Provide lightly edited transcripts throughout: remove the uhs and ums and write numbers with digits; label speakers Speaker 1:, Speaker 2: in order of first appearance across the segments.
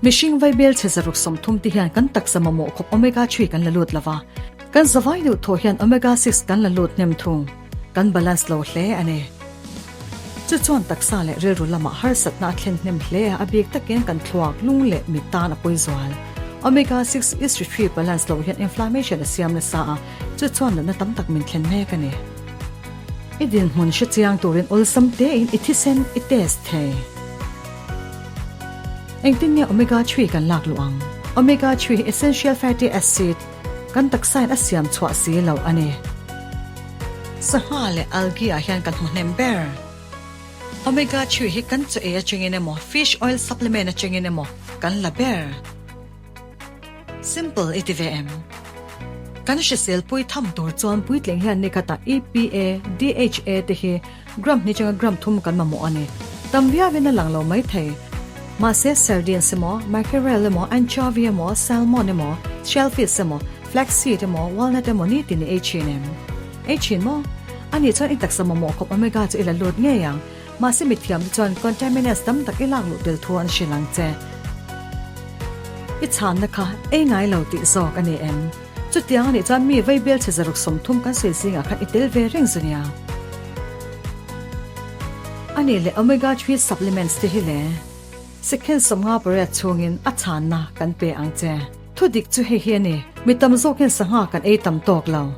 Speaker 1: Mihring vaibel chhe 130 te hian kan taksa mamawh khawp omega three kan la lut lova, kan zavai deuh thaw hian omega six kan la lut hnem thung. Kan balance lo hle a ni. Chu chuan taksa leh rilru lamah harsatna a thlen hnem hle a, a bik takin kan thluak, lung leh mit tan a pawi zual. Omega six is ri three balance loh hian inflammation a siam nasa a, chu chuan natna tam tak min thlen mek a ni. I dinhmun hre chiang turin awlsam tein i thisen i test thei. Engtin nge omega three kan lak luh ang? Omega three hi essential fatty acid, kan taksain a siam chhuah si lo a ni. Sangha leh algae ah hian kan hmu hnem ber. Omega three hi kan chaw ei atangin emaw fish oil supplement atangin emaw kan la ber. Simple i ti ve em? Kan hrisel pui tham tur chuan puitling hian nikhatah EPA, DHA te hi gram hnih atanga gram thum kan mamawh a ni. Tam viauin a lang lo mai thei. Mahse sardines emaw, mackerel emaw, anchovy emaw, salmon emaw, shellfish emaw, Flaxseed emaw, walnut emaw nitin i ei thin em? Ei thin maw? Anih chuan i taksa mamawh khawp omega chu i la lut ngei ang. Mahse mithiam te chuan contaminants tam tak i lak luh tel thu an hrilh ang che. I chhanna kha ei ngai lo tih zawk a ni em? Chutiang anih chuan mi vaibel chhe 130 kan sawi zingah khan i tel ve reng zu nia. Anih leh omega three supplements te hi le? Second 58 chhungin a chhanna kan pe ang che. Thu dik chu hei hi a ni, mi tam zawkin sangha kan ei tam tawk lo.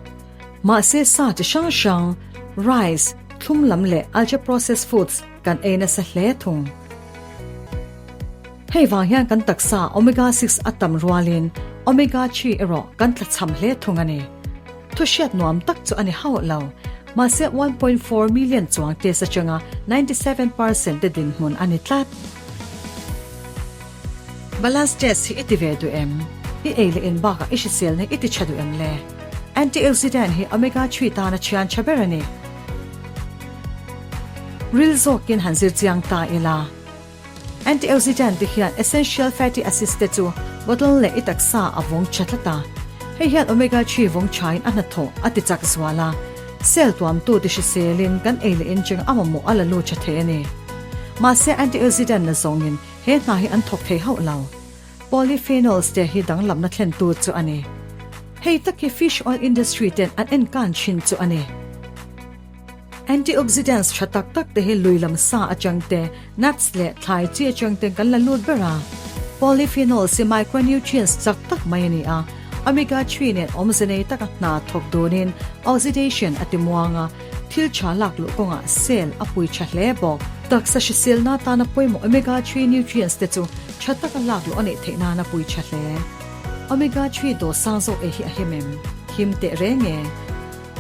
Speaker 1: Mahse sa chi hrang hrang, rice, thlum lam leh ultra processed foods kan ei nasa hle thung. Hei vang hian kan taksa omega six a tam rualin omega three erawh kan tlachham hle thung a ni. Thu hriat nuam tak chu a ni hauh lo. Mahse 1.4 million chuang test atanga 97 percent te dinhmun a ni tlat. Balance test hi i ti ve duh em? I ei leh in bakah i hriselna i ti tha duh em le? Antioxidant hi omega three tana thian tha ber a ni. Ril zawkin han zir chiang ta ila. Antioxidant te hian essential fatty acids te chu bottle leh i taksa a vawng tha tlat a. Hei hian omega three vawng thain a hnathawh a ti chak zual a. Cell tuamtu ti hriselin kan ei leh in cheng a mamawh a la lut tha thei a ni. Mahse antioxidant na zawngin He hna hi an thawk thei hauh lo. Polyphenols te hi danglamna thlentu chu a ni. Hei tak hi fish oil industry ten an enkan thin chu a ni. Antioxidants tha tak tak te hi lui lam sa atang te, nuts leh thlai chi atang ten kan la lut ber a. Polyphenols hi micronutrients chak tak mai a ni a, omega three nen awmze nei taka hna thawk dunin oxidation a ti muang a, Thil tha lak luh kawngah cell a pui tha hle bawk. Taksa hriselna atana pawimawh omega three nutrients te chu tha taka lak luh a neih theih nan a pui tha hle. Omega three dawh sang zawk ei hi a him em? Him teh reng e.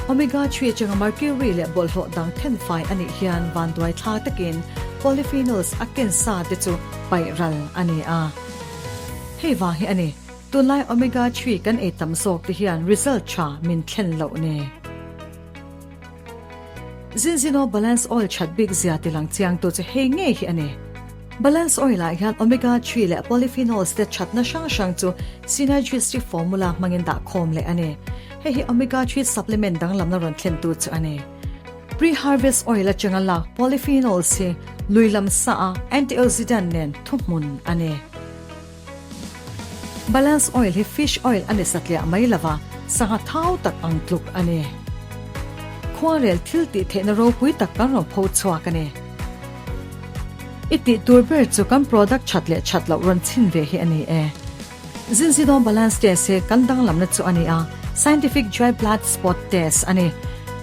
Speaker 1: Omega three atanga mercury leh bawlhhlawh dang then fai a nih hian vanduai thla takin polyphenols a ken sa te chu paih ral a ni a. Hei vang hi a ni, tunlai omega three kan ei tam zawk te hian result tha min thlen loh ni. Zinzino balance oil that bik zia ti lang chiang tu chu hei ngei hi a ni. Balance oil ah hian omega three leh polyphenols te thatna hrang hrang chu synergistic formula hmangin dah khawm leh a ni. Hei hi omega three supplement danglamna rawn thlen tu chu a ni. Pre-harvest oil atanga lak polyphenols hi lui lam sa a antioxidant nen thuhmun a ni. Balance oil hi fish oil a ni satliah mai lova, sangha thau tak ang tluk a ni. Khuarel thil tih theihna ropui tak kan rawn pho chhuak a ni. I tih tur ber chu kan product that leh that loh rawn chhin ve hi a ni e. Zinzidawm balance test hi kan danglamna chu a ni a, scientific dry blood spot test a ni.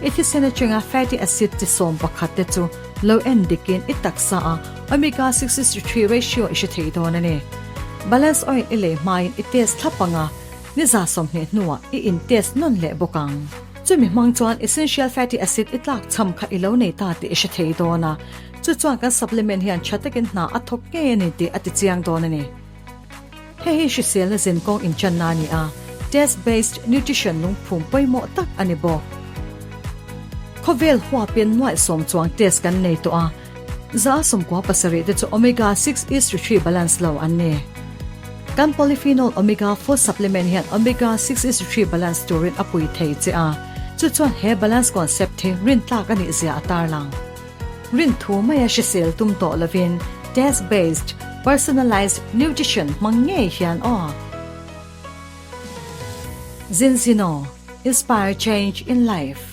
Speaker 1: I thisen atanga fatty acid chi 11 te chu lo en dikin i taksa a Omega 63 ratio i hre thei dawn a ni. Balance oil i lei hmain i test thlap ang a, ni 20 hnuah i in test nawn leh bawk ang. Chumi hmang chuan essential fatty acid i tlak cham kha i lo nei ta tih i hre thei dawn a, chu chuan kan supplement hian tha takin hna a thawk ngei a ni tih a ti chiang dawn a ni. Hei hi hriselna zinkawng inchanna a ni a, test-based nutrition lungphum pawimawh tak a ni bawk. Khawvel huapin nuaih sawm chuang test kan nei tawh a, 97% te chu omega six is to three balance lo an ni. Kan polyphenol omega four supplement hian omega six is to three balance turin a pui thei che a, chu chuan he balance concept hi rintlak a nih zia a tarlang. Rin thu maia hrisel tum tawh lovin test based. Personalized Nutrition hmang ngei hian aw. Zinzino, Inspire Change in Life.